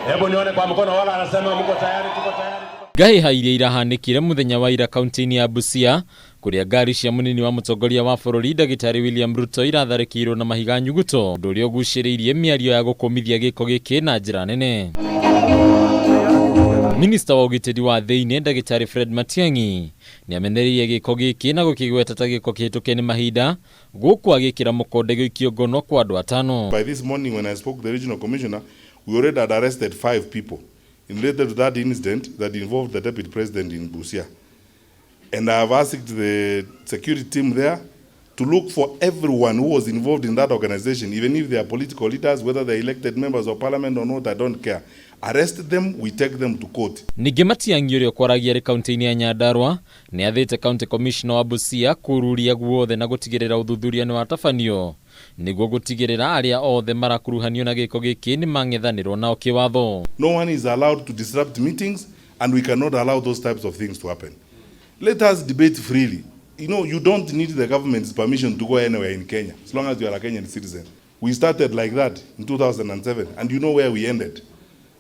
Hebu nione kwa mkono wala anasema mko tayari, tuko tayari. Ngahĩha iria irahanĩkire mũthenya wa ira kaunti-inĩ ya Busia kũrĩa ngari cia mũnini wa mũtongoria wa bũrũri ndagĩtarĩ William Ruto iratharĩkĩirwo na mahiga nyuguto, ũndũ ũrĩa ũgucĩrĩirie mĩario ya gũkũmithia gĩko gĩkĩ na njĩra nene. Minista wa ũgitĩri wa thĩinĩ ndagĩtarĩ Fred Matiang'i nĩamenereirie gĩko gĩkĩ na gũkĩgweta ta gĩko kĩhĩtũke nĩ mahinda gũkũ agĩkĩra mũkonde gũikio ngono kwa andũ atano. By this morning when I spoke to the regional commissioner, we already had arrested 5 people related to that incident that involved the deputy president in Busia. And I have asked the security team there to look for everyone who was involved in that organization, even if they are political leaders, whether they are elected members of parliament or not, I don't care. Arrest them, we take them to court. Ningĩ Matiang'i ũrĩa ũkwaragia arĩ kaunti-inĩ ya Nyandarua nĩ athĩte county commissioner wa Busia kũruria guothe na gũtigĩrĩra ũthuthuria nĩ watabanio nĩguo gũtigĩrĩra arĩa othe marakuruhanio na gĩko gĩkĩ nĩ mang'ethanĩrwo nao kĩwatho. No one is allowed to disrupt meetings, and we cannot allow those types of things to happen. Let us debate freely. You know, you don't need the government's permission to go anywhere in Kenya, as long as you are a Kenyan citizen. We started like that in 2007, and you know where we ended.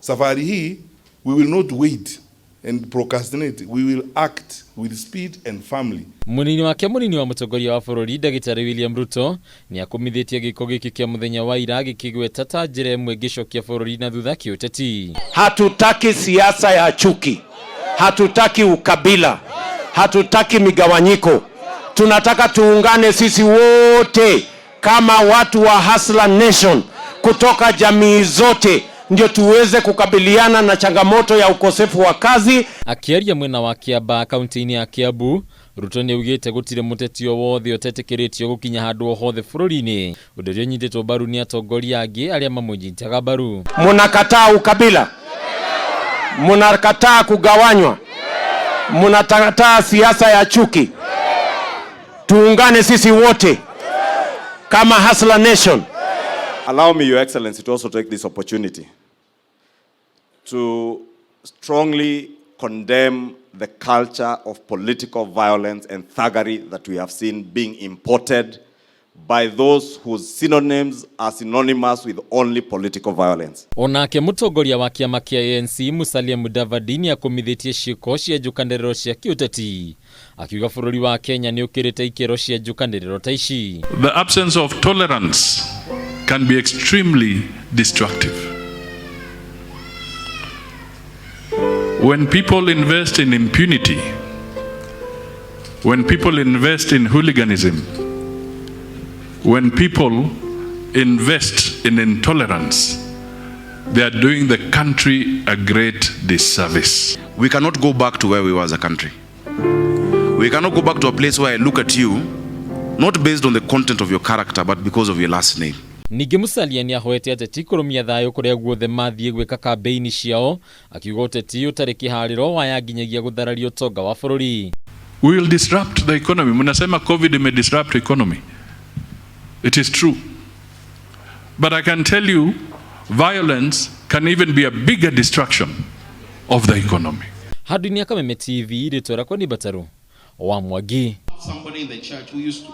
Safari hii, we will not wait and procrastinate. We will act with speed and firmly. Munini wake munini wa mũtongoria wa bũrũri ndagĩtarĩ William Ruto nĩ akũmithĩtie gĩko gĩkĩ kĩa mũthenya wa ira gĩkĩgweta ta njĩra ĩmwe ĩngĩcokia bũrũri na thutha kĩũteti. Hatutaki siasa ya chuki, hatutaki ukabila, hatutaki migawanyiko. Tunataka tuungane sisi wote kama watu wa Hustler Nation kutoka jamii zote, ndio tuweze kukabiliana na changamoto ya ukosefu wa kazi. Akĩaria mwena wa Kiambaa kaunti-inĩ ya Kiambu, Ruto nĩ augĩte gũtirĩ mũteti o wothe ũtetĩkĩrĩtio gũkinya handũ o hothe bũrũri-inĩ, ũndũ ũrĩa ũnyitĩtwo mbaru nĩ atongoria angĩ arĩa mamũnyitaga mbaru. Munakataa ukabila, munakataa kugawanywa, munakataa siasa ya chuki. Tuungane sisi wote kama Hustler Nation. Allow me, Your Excellency, to also take this opportunity to strongly condemn the culture of political violence and thuggery that we have seen being imported by those whose synonyms are synonymous with only political violence. Onake mũtongoria wa kĩama kĩa ANC Musalia Mudavadi nĩ akũmithĩtie ciĩko cia njũkanĩrĩro cia kĩũteti akiuga bũrũri wa Kenya nĩ ũkĩrĩte ikĩro cia njũkanĩrĩro ta ici. The absence of tolerance can be extremely destructive. When people invest in impunity, when people invest in hooliganism, when people invest in intolerance, they are doing the country a great disservice. We cannot go back to where we were as a country. We cannot go back to a place where I look at you, not based on the content of your character, but because of your last name. Ningĩ Musalia nĩ ahoete ateti kũrũmia thayũ kũrĩa guothe mathiĩ gwĩka kambĩini ciao, akiuga ũteti ũtarĩ kĩharĩro waya nginyagia gũthararia ũtonga wa bũrũri. We will disrupt the economy. Mnasema COVID may disrupt the economy. It is true. But I can tell you, violence can even be a bigger destruction of the economy. Handũ-inĩ ya Kameme TV, rĩtwa rĩakwa nĩ Mbataru wa Mwangi. Somebody in the church who used to